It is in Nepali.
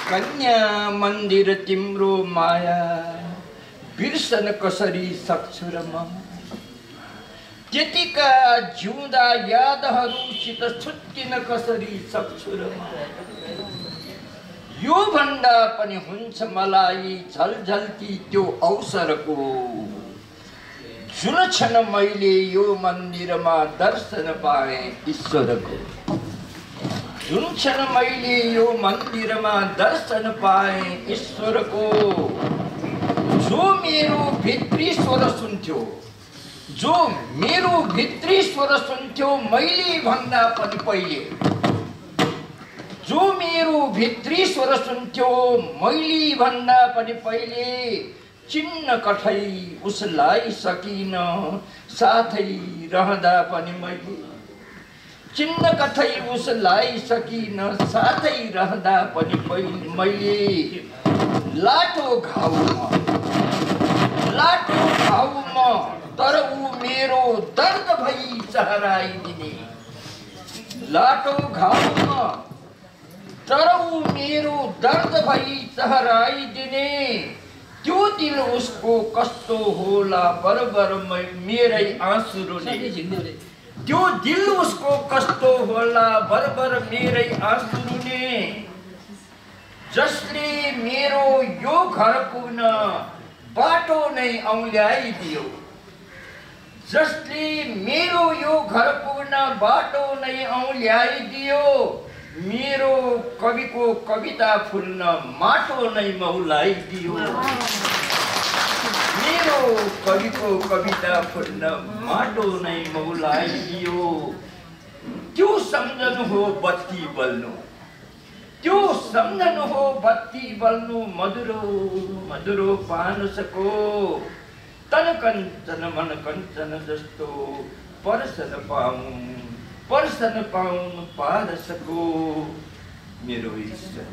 कन्या मन्दिर तिम्रो माया बिर्सन कसरी सक्छु र म त्यतिका जिउँदा यादहरूसित छुट्टिन कसरी सक्छु र म यो भन्दा पनि हुन्छ मलाई झलझल्ती त्यो अवसरको जुन क्षण मैले यो मन्दिरमा दर्शन पाएँ ईश्वरको जुन क्षण मैले यो मन्दिरमा दर्शन पाएँ ईश्वरको जो मेरो भित्री स्वर सुन्थ्यो जो मेरो भित्री स्वर सुन्थ्यो मैले भन्दा पनि पहिले जो मेरो भित्री स्वर सुन्थ्यो मैले भन्दा पनि पहिले चिन्न कठै उसलाई सकिन साथै रहँदा पनि मैले चिन्न कठै उसलाई सकिन साथै रहँदा पनि मैले लाटो घाउमा तर ऊ मेरो दर्द भई चहराइदिने लाटो घाउमा तर ऊ मेरो दर्द भई चहराइदिने त्यो दिल उसको कस्तो होला बरबर मेरै आँसु रुने त्यो दिल उसको कस्तो होला बरबर मेरै आँसु रुने जसले मेरो यो घर पुग्न बाटो नै औल्याइदियो जसले मेरो यो घर पुग्न बाटो नै औल्याइदियो मेरो कविको कविता फुल्न माटो नै मौलाइदियो मेरो कविको कविता फुल्न माटो नै मौलाइदियो त्यो सम्झनु हो बत्ती बल्नु त्यो सम्झनु हो बत्ती बल्नु मधुरो मधुरो पानसको तन कञ्चन मन कञ्चन जस्तो पर्सन पाउनु पारसको मेरो ईश्वर